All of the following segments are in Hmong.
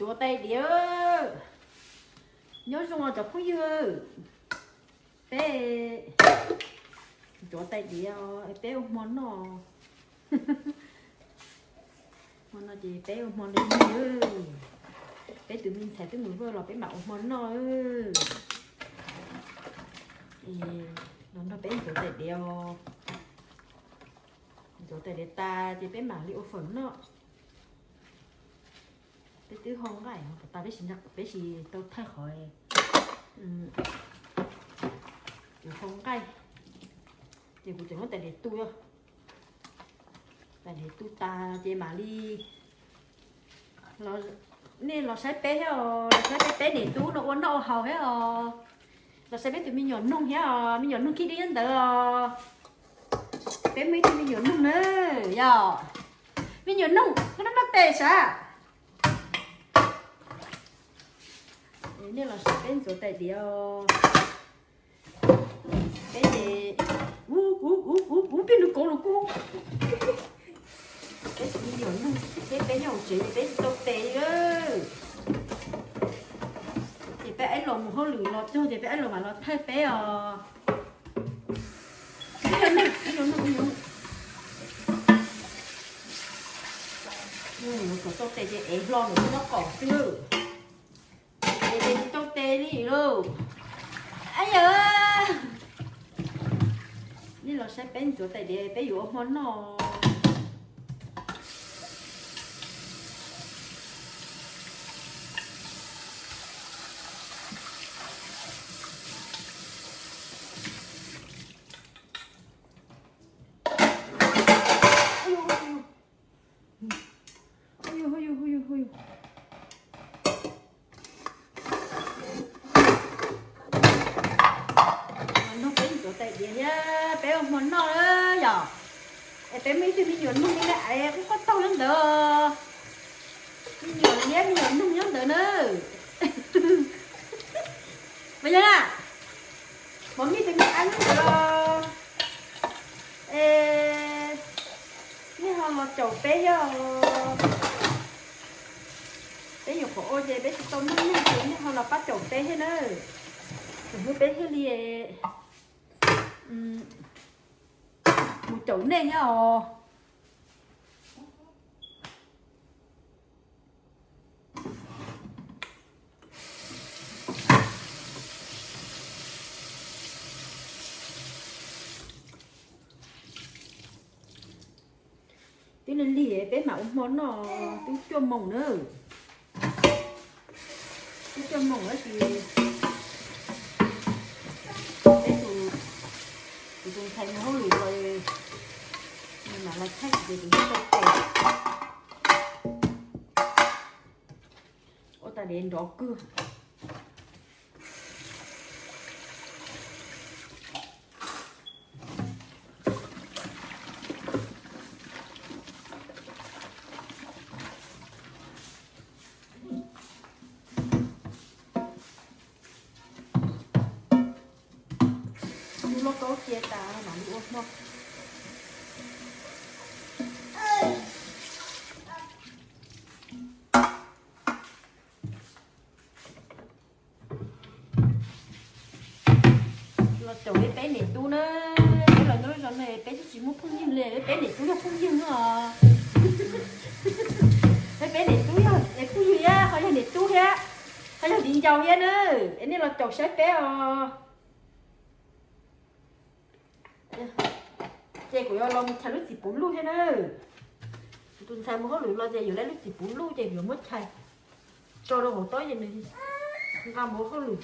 Ntxuav tais diav. Nyob zoo os cov phooj ywg, peb ntxuav tais diav, peb ua hmo noj. Hmo no ces peb ua hmo li, peb tus me ntxhais twb mus vaj los peb mam ua hmo noj. Los nrog peb ntxuav tais diav os. Ntxuav tais diav tas ces peb mam li ua fawm noj. Peb twb hau nqaij tas, peb sim, peb sim tau thaij qhov hau nqaij. Ces kuv tseem muab tais diav tu, tais diav tu tas ces mam li, nej los saib peb thiab os, los saib peb, peb niam tub no ua noj ua haus thiab os. Los saib peb tus me nyuam noog thiab os, me nyuam noog khib dib nyob ntawd os. Peb muaj ib tug me nyuam noog na, yog me nyuam noog koj noj noj tes sav. Nej los saib peb ntxuav tais diav os. Peb ces, ub, peb nws kov los kuj, peb tsis me nyuam noog thiab, peb nyob hauv tsev ces peb tsis tau tes li. Ces peb aib los mus hauj lwm los txog ces peb aib los mam los thaij peb os. Kom tau tes ces ev hlo mus nyob kom xwb. Ces tsis tau tes li lauj. Ab yawm, nej los saib peb ntxuav tais diav peb yuav ua hmo noj. Nrog peb ntxuav tais diav thiab peb ua hmo noj yom. Es peb muaj ib tug me nyuam noog li na, es kuj qoj taug nyob ntawd. Me nyuam liab me nyuam noog nyob ntawd na. Mas yog na, mos mij tus me ab nyob ntawd os. Es nej ho los caum peb thiab os. Peb nyuam qhuav ua ces peb tsis tau muaj neeg ces nej ho los pab caum peb thiab na. Txawm hnub peb thiaj li mus caum nej thiab os. Twb lig lig peb mam ua hmo noj, twb cuaj moos na. Twb cuaj moos na ces peb tus, kuv tus ntxhais mus hauj lwm los, nws mam los thaij ces kuv tau tes. Ua tas dev nrov kawg. Ua lauj kaub cia tas mam li ua hmo. Los caum peb niam tub na, peb los nyob zos no peb twb tsis muaj phooj ywg li, peb niam tub yog phooj ywg no. Peb, peb niam tub yog phooj ywg thiab, ho yog niam tub thiab, ho yog viv ncaus thiab na. Es nej los caum saib peb os. Ces kuv yuav los mus chais lub txiv puv luj thiab na. Kuv tus ntxhais mus hauj lwm los ces yuav lawv lub txiv puv luj ces kuv yuav muab chais tso rau hauv tob ces nws nqa mus hauj lwm.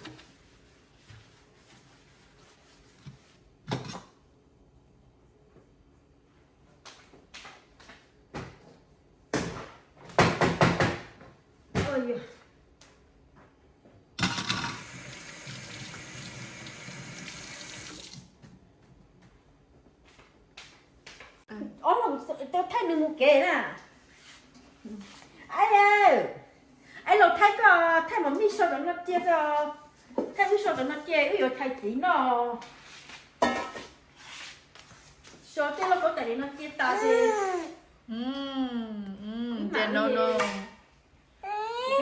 Ob, tau thaij nws mus kev na. Ab, ab los thaij koj, thaij mas mij sau rau no cia, thaij wb sau rau no cia wb yuav chais txiv noj. Sau tej lauj kaub tais diav no cia tas ces, ces no no.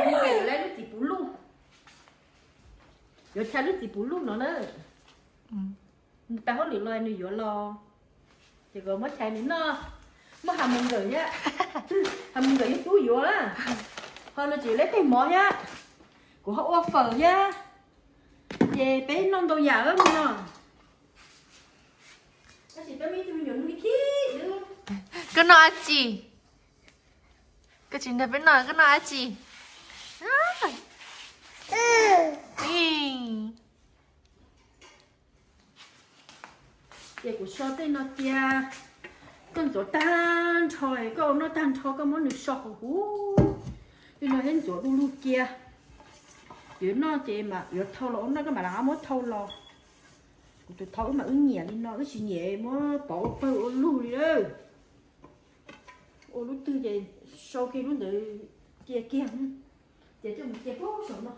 Yuav lub txiv puv luj, yuav chais lub txiv puv luj no na. Nws tau hauj lwm los nws yuav los, ces kom muab chais nws noj. Muab ha mus nkawm thiab, ha mus nkawm yog tub yuav, ho no tsis yuav leb peg mov thiab, kuv ho ua fawm thiab, ces peb noj ntau yam mus no. Koj noj dab tsi? Koj tsis nrog peb noj koj noj dab tsi? Ces kuv so tej no cia, koj ntxuav tag nrho, koj ua noj tag nrho koj muab nws so huv huv li no thiab ntxuav du lug cia. Yuav noj ces mas yuav thau los ua noj koj mam li muab thau los. Kuv tus thau wb mas wb nyiam li no, wb tsis nyiam muab pov ua pawg ua lug li lawm. Ua lub twg ces sau kiag lub ntawd cia kiag, ces coj mus cia puag saum no.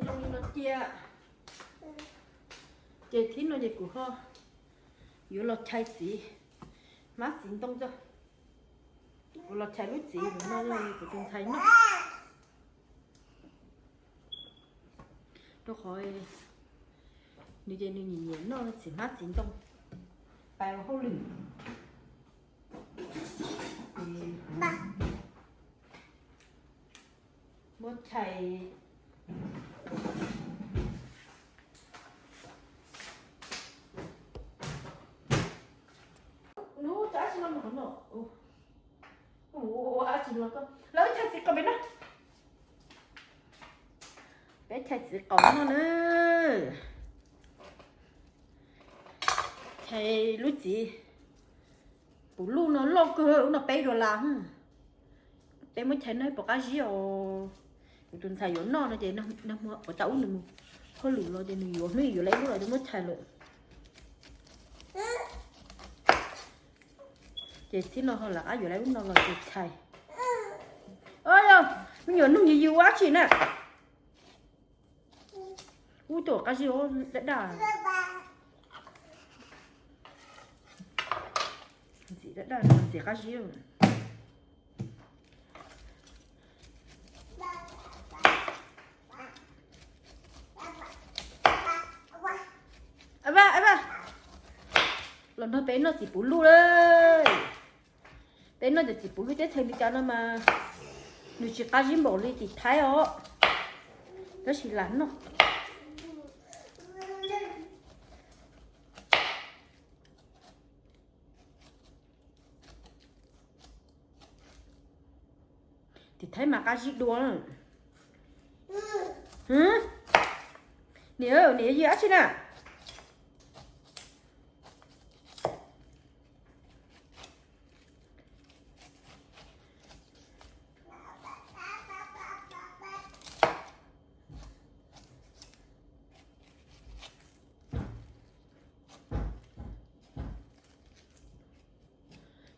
Zoo li no cia, ces thib no ces kuv ho yuav los chais txiv hmab txiv ntoo tso. Kuv los chais lub txiv no kuv tus ntxhais noj. Rau qhov nws ces nws nyiam nyiam noj txiv hmab txiv ntoo pais ua hauj lwm. Muab chais. Hnub txog dab tsi no, ua dab tsi no, lawv chais txiv qaub peb noj. Peb chais txiv qaub noj na. Chais lub txiv puv luj no loj kawg, lub no peb dollar. Peb muab chais noj puas qab zib os. Kuv tus ntxhais yuav noj no ces nag hmo puas tau ub nws mus hauj lwm los ces nws yuav hnub yuav lawv lub los ces muab chais lawm. Ces thib no ho lawv qab yuav lawv lub no los ces chais. Yog me nyuam nug yus yus ua dab tsi na. Ub, tus qab zib daj daj. Ntxim daj daj, ntxim qab zib. Los nrog peb noj txiv puv luj lawm. Peb noj cov txiv puv luj teb chaws Amelikas no mas nws tsis qab zib npaum li tim Thaib os, tab sis lam noj. Tim Thaib mas qab zib dua. Niam, niam yws dab tsi na?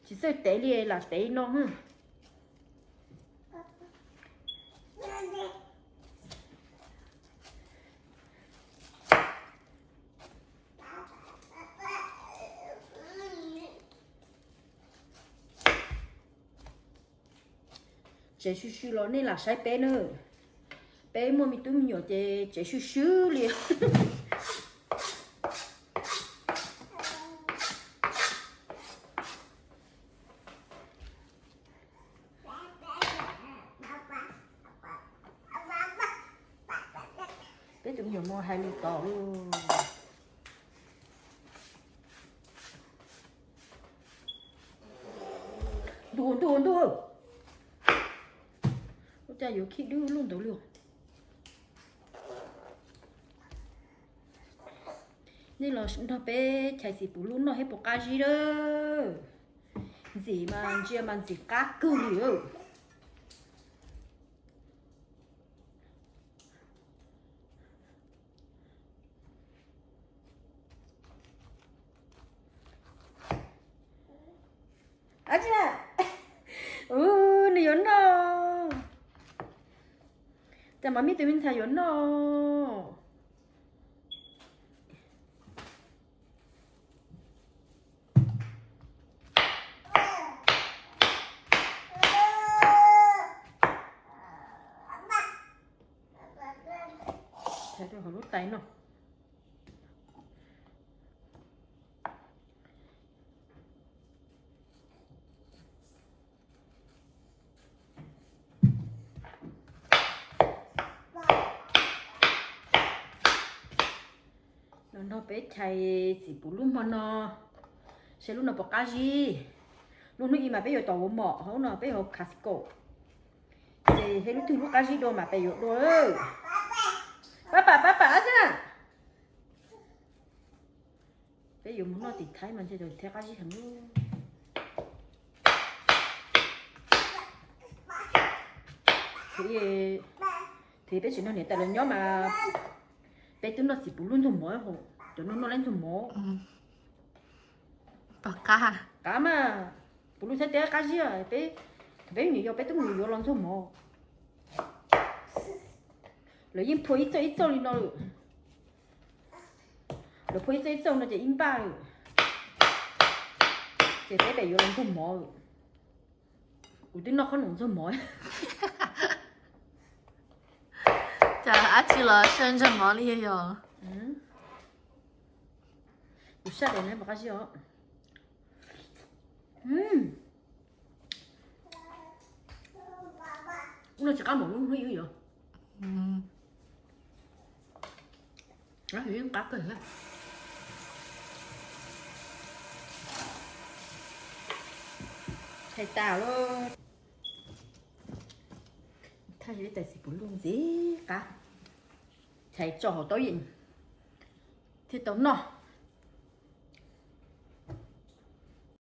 Tsis txawj tev li lam tev no. Tsev swm swm los nej lam saib peb na. Peb muaj me tub me nyuam ces tsev swm swm li. Peb tus me nyuam no hais lus tod. Ntuj, ntuj, ntuj. Ua cas yuav khib dub lub ntawd li. Nej los nrog peb chais txiv puv luj noj thiab puas qab zib lawm. Ntxim mas ntsia mas ntxim qab kawg li. Ab tsi na, nws yuav noj. Cas mas muaj ib tug me ntxhais yuav noj. Hauv lub tais no. Los nrog peb chais txiv puv lub hmo no, saib lub no puas qab zib. Lub hnub ib mas peb yuav tom Walmart, hauv no peb yuav Costco. Ces saib lub twg lub qab zib dua mas peb yuav dua. Pab pam pab pam thiab. Peb yuav mus noj tim Thaib mas ntshe thiaj qab zib heev. Thaum peb tsis nrog niam tais lawv nyob mas peb twb noj txiv puv lub ntxuag mov, cov no noj lub ntxuag mov. Qab, qab mas, puv lub thiab teb qab zib, peb, peb nim yog peb twb mus yuav los ntxuag mov. Lawv yeej phua ib txoj ib txoj li no lawm. Lawv phua ib txoj ib txoj no ces ib npaj lawm. Ces peb pem yuav los ntxuag mov lawm. Kuv twb noj qhob noom ntxuag mov. Cas dab tsi los saib ntxuag mov li yog. Kuv saj daim no puas qab zib os. Ub no tsis qab npaum lub hnub ib yom. Qab kawg. Thaij tas lawm. Thaij ib tais txiv puv lub ntxiv qab. Thaij tso hauv taub yeem thiaj tau noj.